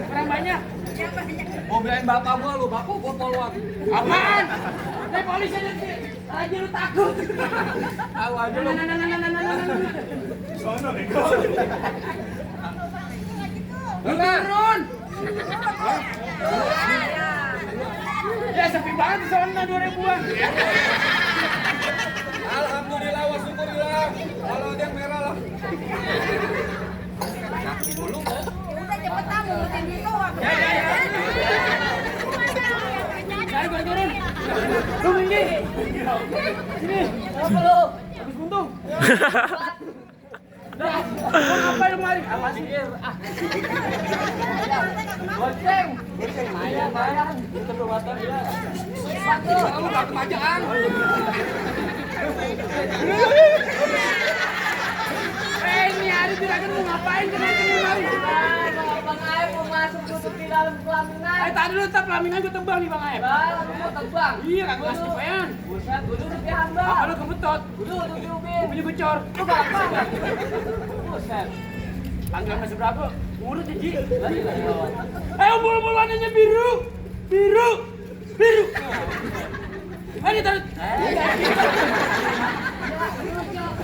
Kurang banyak. Mau belain bapak gua lu, bapak gua polwan. Apaan? Nih polisi aja lu takut. Tahu aja lu. Sono bego. Turun. Ya sepi banget di sana 2000-an. Alhamdulillah wa syukurillah. Kalau dia merah lah. Kaki dulu kok. Udah cepetan ngurutin dia doang. Ya. Ayo gua turun. Lu minggir. Sini. Apa lu? Habis buntung. Dah, mau ngapain lu kemari? Apa sih? Goceng. Goceng mayan. Itu perbuatan dia. Kamu enggak kemajaan. Ini hari juragan mau ngapain kenapa kemari? Bang Aep mau masuk duduk di dalam pelaminan. Tadi lu tak pelaminan gua tebang nih Bang Aep. Bang, lu mau terbang? Iya, kagak ngasih kepean. Buset, gua duduk di hamba. Apa lu kebetot? Duduk di ubin. Gua punya bocor. Lu gampang. Buset. Panggilan masih berapa? Urut ya, Ji. Lagi. Ayo bulu-bulu warnanya biru. Biru. Ini taruh.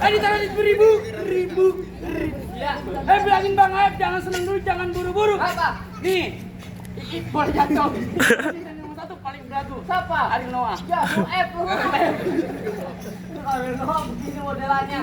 Ini taruh di ribu. Ya. Bilangin Bang Aep jangan seneng dulu, jangan buru-buru. Apa? Nih. Iip boleh jatuh. Ini nomor 1 paling beragu. Siapa? Ariel Noah. Ya, lu Aep lu. Ariel Noah begini modelannya.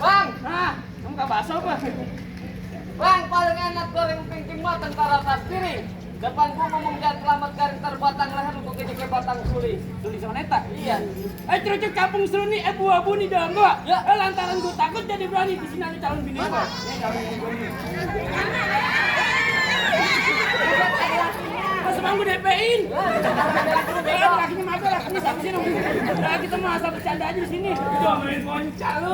Bang, Nah, kamu gak bakso apa? Bang, paling enak goreng pingking mah tentara tas kiri. Depan gua ngomong jangan selamat garis terbatang leher untuk ke batang suli. Tulis sama Neta. Iya. Curucuk kampung seru nih, abu-abu nih dalam gua. Ya. Lantaran gua takut jadi berani di sini ada calon bini gua. Nih calon bini gua nih. Pas bang gua DP-in. Kakinya mata lah, ini sampai sini. Nah, kita mau asal bercanda aja di sini. Udah main ponca lu.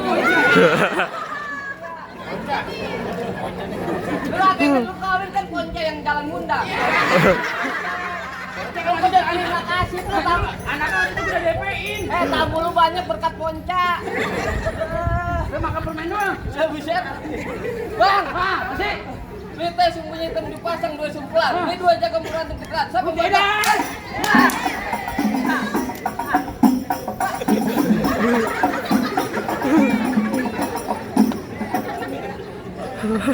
Lu lagi lu kawin kan ponca yang jalan munda. Lu udah terima kasih lu bang. Anak-anak itu udah DP-in. Tamu lu banyak berkat ponca. Lu makan permen doang. Ya buset. Bang, Masih. ini teh sembunyi hitam dipasang 2 sumpulan. Ini 2 jaga berantem kerat. Siapa Beda. Mau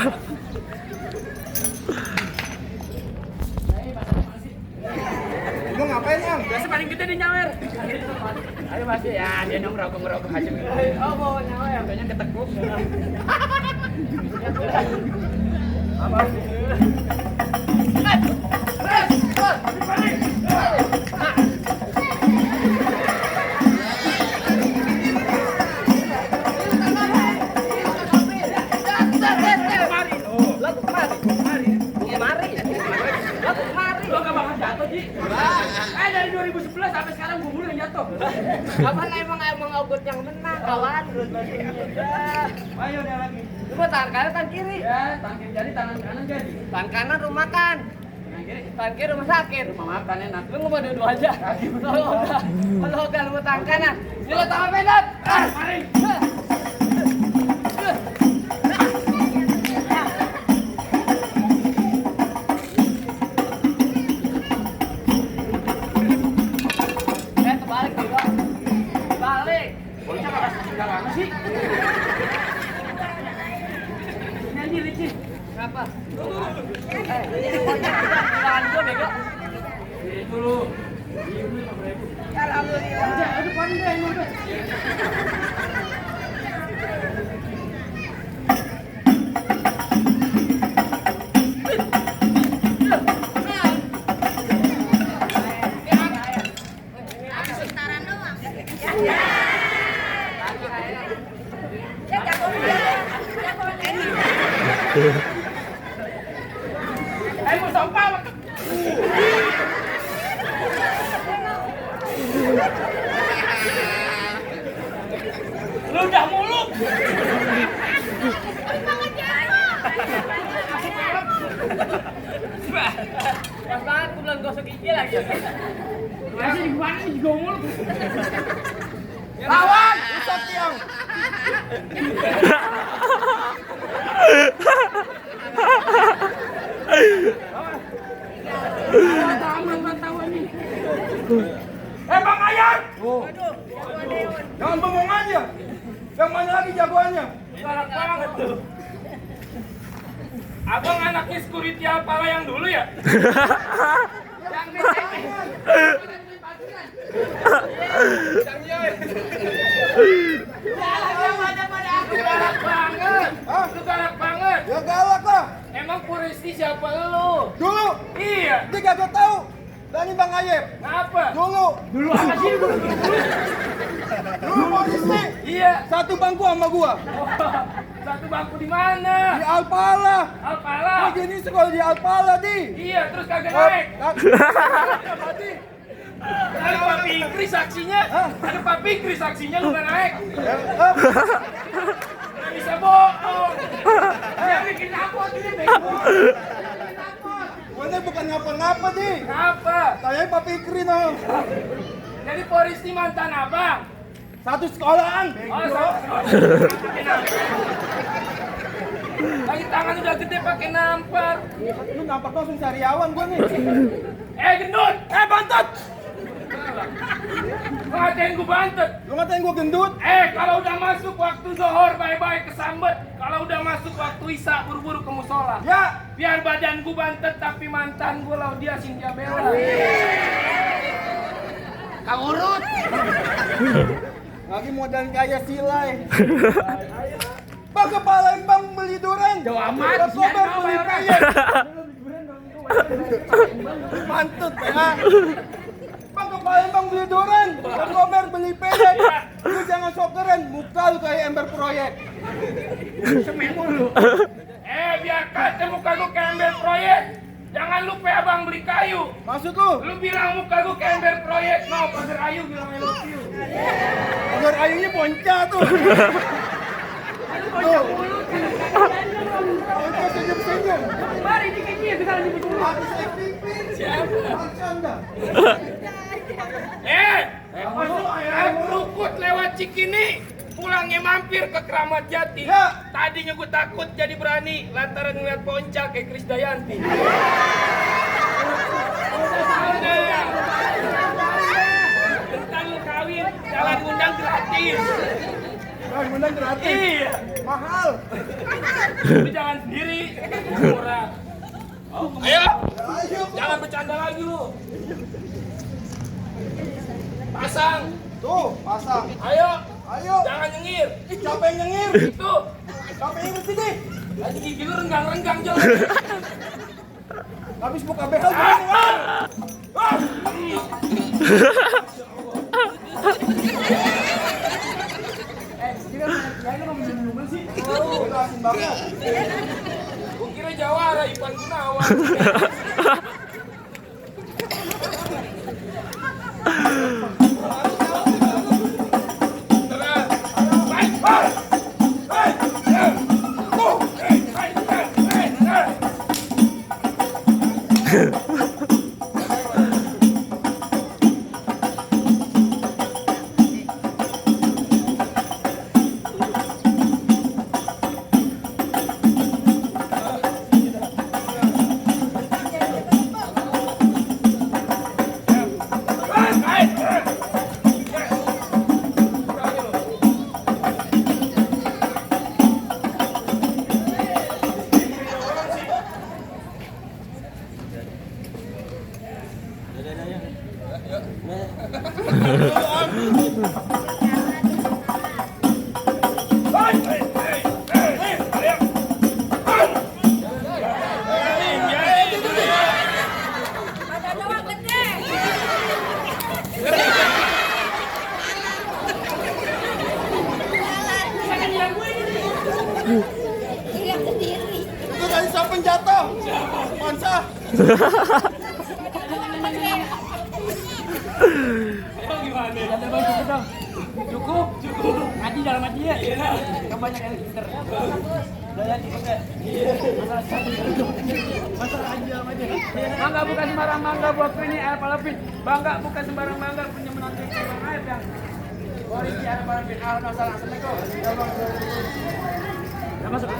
ngapain, Ang? Biasa paling gede di nyawer. Ayo masih ya, dia dong ngerokok aja. Oh, mau nyawer. Kayaknya ketekuk. Apa? Lo gak bakal jatuh, Ji. Dari 2011 sampai sekarang gue mulu yang jatuh. Kapan emang Ogut yang menang, kawan? Ayo dia lagi. Coba tangan kanan, tangan kiri. Ya, tangan kiri jadi, tangan kanan jadi. Tangan kanan rumah makan. Tangan kiri rumah sakit. Rumah makan enak. Lu ngomong dua aja. Kalau udah lu tangan kanan, lu tangan pedot. Mari. Balik nih, Bang. Balik. Bocah gak kasih segalanya sih. Nyanyi licin. Kenapa? Jangan gua bego. Ini dulu. Ini dulu 5.000. Alhamdulillah. Aja, depan deh yang nonton. Ayo sampah. Lu udah muluk. Pas banget gua belum gosok gigi lagi. Masih di mana nih juga muluk. Lawan! Usap, Tiang! Tawa nih. Bang Ayat! Jangan bengong aja! Yang mana lagi jagoannya? Galak banget tuh. Abang anaknya security Alpala yang dulu ya? Yang di sini. Galak banget. Lu galak banget. Ya galak lah! Emang Puristi siapa lu? Dulu! Iya. Dia kagak tahu! Dari Bang Ayep! Ngapa? Dulu! Dulu apa sih dulu? Dulu polisi! Iya. Satu bangku sama gua! Satu bangku di mana? Di Alpala! Alpala. Gua gini sekolah di Alpala, Di! Iya, terus kagak naik. Mati! Ada Pak Fikri saksinya. Ada Pak Fikri saksinya lu nggak naik. Nggak bisa bohong. Dia bikin rapot ini bego. Gua ini bukan ngapa-ngapa, Di! Kenapa? Saya Pak Fikri, no! Jadi Puristi mantan abang. Satu sekolahan! Oh, lagi tangan udah gede pakai nampar. Lu nampak langsung sariawan gua nih! Gendut. Bantet. Lu ngatain gua bantet. Lu ngatain gua gendut? Kalau udah masuk waktu zuhur bye-bye kesambet. Kalau udah masuk waktu isya buru-buru ke musola. Ya! Biar badan gua bantet tapi mantan gua Laudia Cynthia Bella. Kang urut. Lagi modal kayak silai. Bang kepala bang beli durian. Jauh amat. Bang kober beli peyek. Mantut ya. Bang kepala bang beli durian. Bang kober beli peyek. Lu jangan sok keren. Muka lu kayak ember proyek. Semen mulu. Biar kata muka gua kayak ember proyek. Jangan lupa abang beli kayu. Maksud lu? Lu bilang muka gua kayak ember proyek. No, pasir ayu bilang I love you. Agar ayunya bonca tuh. Bocah mulut. Bonca senyum-senyum. Mari dikit-dikit kita lagi bicara. Habis acting siapa? Bercanda. Rukut lewat Cikini. Pulangnya mampir ke Keramat Jati. Ya. Tadinya gue takut jadi berani lantaran ngeliat Ponca kayak Krisdayanti. Bentar lu kawin, jalan undang gratis. Bang, menang gratis. Iya. Mahal. Lu jangan sendiri. Murah. Ayo. Ayo. Jangan bercanda lagi lu. Pasang. Tuh, pasang. Ayo. Ayo. Jangan nyengir. Siapa yang nyengir? Itu. Siapa yang nyengir sini? Lagi gigi lu renggang-renggang jalan. Habis buka behel gimana, Bang? Ah! Oh, langsung banget. Gua kira Jawara Ipan Gunawan. Beneran. Baik, baik. Baik, ya. Tuh. Baik, baik, baik, baik. Baik, baik. Baik, baik, baik, baik. Ayo. Baik. Ya, itu dia. Itu tadi siapa yang jatuh? Mansa. Ayo gimana? Ada bang cukup dong. Cukup, cukup. Ngaji dalam hati ya. Yang banyak yang pinter. Daya dipakai. Masalah ngaji dalam hati. Mangga bukan sembarang mangga buat ini air palapin. Bangga bukan sembarang mangga punya menantu yang air yang. Warisi air palapin. Assalamualaikum. Ya masuk.